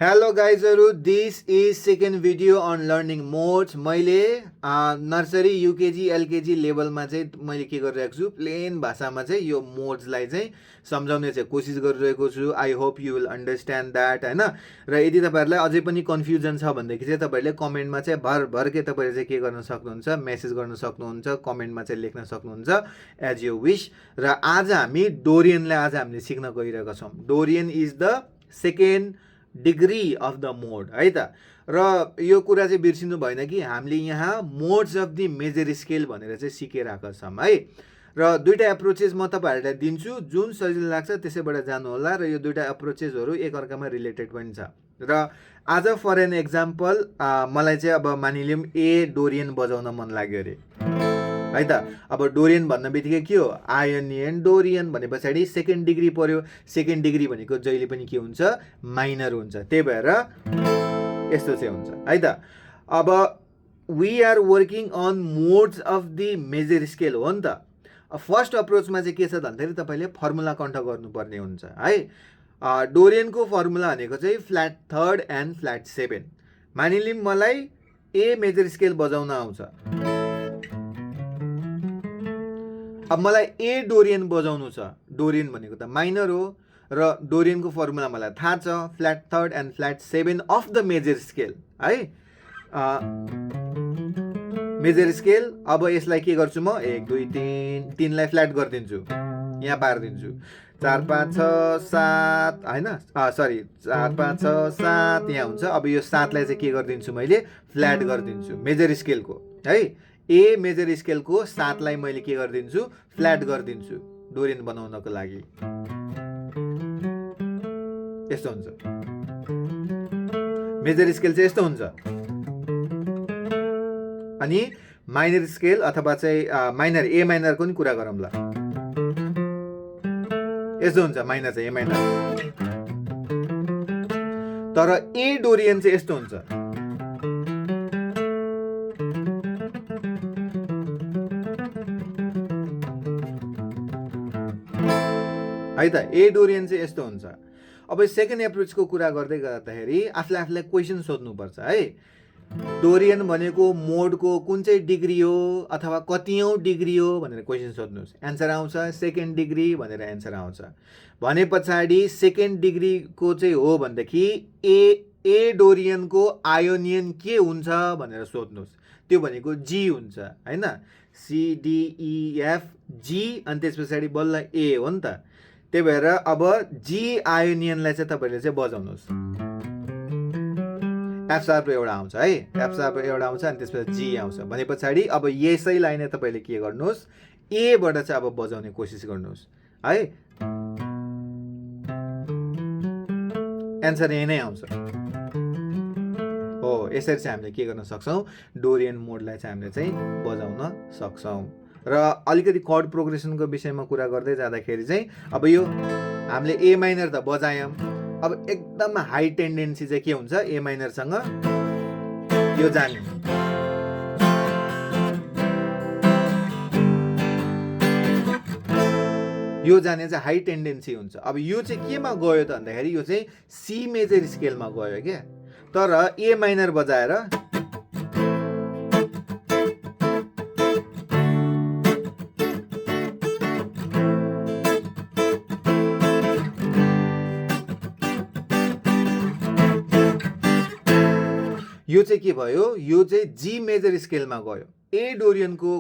Hello गाइजहरु, this is second video on learning modes. मैले nursery UKG LKG लेभलमा चाहिँ मैले के गरिरहेको छु, प्लेन भाषामा चाहिँ यो मोड्सलाई चाहिँ सम्झाउने चाहिँ कोसिस गरिरहेको छु। I hope you will understand that, होइन। र यदि तपाईँहरूलाई अझै पनि कन्फ्युजन छ भनेदेखि चाहिँ तपाईँहरूले कमेन्टमा चाहिँ भरभरकै तपाईँले चाहिँ के गर्न सक्नुहुन्छ, मेसेज गर्न सक्नुहुन्छ, कमेन्टमा चाहिँ लेख्न सक्नुहुन्छ एज यु विश। र आज हामी डोरियनलाई आज हामीले सिक्न गइरहेका छौँ। Dorian is the second degree of the mode, है त। र यो कुरा चाहिँ बिर्सिनु भएन कि हामीले यहाँ modes of the major scale भनेर चाहिँ सिकिरहेका छौँ, है। र दुईवटा एप्रोचेस म तपाईँहरूलाई दिन्छु, जुन सजिलो लाग्छ त्यसैबाट जानु होला। र यो दुईवटा एप्रोचेसहरू एकअर्कामा रिलेटेड पनि छ। र आज फर एन एक्जाम्पल मलाई चाहिँ अब मानिलिउँ ए डोरियन बजाउन मन लाग्यो अरे, है त। अब डोरियन भन्ने बित्तिकै के हो, आयोनियन डोरियन भने पछाडि सेकेन्ड डिग्री पर्यो। सेकेन्ड डिग्री भनेको जहिले पनि के हुन्छ, माइनर हुन्छ। त्यही भएर यस्तो चाहिँ हुन्छ, है त। अब we are working on modes of the major scale हो नि त। फर्स्ट अप्रोचमा चाहिँ के छ भन्दाखेरि तपाईँले फर्मुला कन्ट गर्नुपर्ने हुन्छ, है। डोरियनको फर्मुला भनेको चाहिँ flat third and flat seven. मानिलिउँ मलाई ए मेजर स्केल बजाउन आउँछ, अब मलाई ए डोरियन बजाउनु छ। डोरियन भनेको त माइनर हो र डोरियनको फर्मुला मलाई थाहा छ, flat third and flat seven of the major scale, है। Major scale. अब यसलाई के गर्छु म, 1 2 3, 3लाई फ्ल्याट गरिदिन्छु, यहाँ पारिदिन्छु। 4 5 6 7, होइन, सरी 4 5 6 7 यहाँ हुन्छ। अब यो 7लाई चाहिँ के गरिदिन्छु, मैले फ्ल्याट गरिदिन्छु मेजर स्केलको, है। ए मेजर स्केलको 7लाई मैले के गरिदिन्छु, फ्ल्याट गरिदिन्छु डोरियन बनाउनको लागि। यस्तो हुन्छ मेजर स्केल चाहिँ, यस्तो हुन्छ। अनि माइनर स्केल अथवा चाहिँ माइनर ए माइनरको नि कुरा गरौँ ल। यस्तो हुन्छ माइनर चाहिँ ए माइनर। तर ए डोरियन चाहिँ यस्तो हुन्छ, है त। ए डोरियन चाहिँ यस्तो हुन्छ। अब सेकेन्ड एप्रोचको कुरा गर्दै गर्दाखेरि आफूलाई क्वेसन सोध्नुपर्छ, है। डोरियन भनेको मोडको कुन चाहिँ डिग्री हो अथवा कतिौँ डिग्री हो भनेर क्वेसन सोध्नुहोस्। एन्सर आउँछ सेकेन्ड डिग्री भनेर एन्सर आउँछ। भने पछाडि सेकेन्ड डिग्रीको चाहिँ हो भनेदेखि ए डोरियनको आयोनियन के हुन्छ भनेर सोध्नुहोस्। त्यो भनेको जी हुन्छ, होइन। CDEF जी, अनि त्यस पछाडि बल्ल ए हो नि त। त्यही भएर अब जी आयोनियनलाई चाहिँ तपाईँले चाहिँ बजाउनुहोस्। एफ शार्प एउटा आउँछ, है। एफ शार्प एउटा आउँछ, अनि त्यसपछि जी आउँछ। भने पछाडि अब यसैलाई नै तपाईँले के गर्नुहोस्, एबाट चाहिँ अब बजाउने कोसिस गर्नुहोस्, है। एन्सर यही नै आउँछ हो। यसरी चाहिँ हामीले के गर्न सक्छौँ, डोरियन मोडलाई चाहिँ हामीले चाहिँ बजाउन सक्छौँ। र अलिकति कर्ड प्रोग्रेसनको विषयमा कुरा गर्दै जाँदाखेरि चाहिँ अब यो हामीले ए माइनर त बजायौँ। अब एकदम हाई टेन्डेन्सी चाहिँ के हुन्छ, ए माइनरसँग यो जाने, यो जाने चाहिँ हाई टेन्डेन्सी हुन्छ। अब यो चाहिँ केमा गयो त भन्दाखेरि यो चाहिँ सी मेजर स्केलमा गयो क्या। तर ए माइनर बजाएर यो चाहिँ के भयो, यो चाहिँ जी मेजर स्केलमा गयो। ए डोरियनको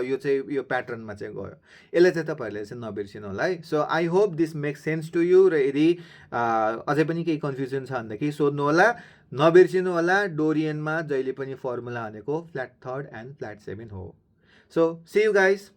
यो चाहिँ यो प्याटर्नमा चाहिँ गयो। यसलाई चाहिँ तपाईँहरूले चाहिँ नबिर्सिनु होला, है। So I hope this makes sense to you. र यदि अझै पनि केही कन्फ्युजन छ भनेदेखि सोध्नु होला। नबिर्सिनु होला, डोरियनमा जहिले पनि फर्मुला भनेको flat third and flat seven हो। So see you guys.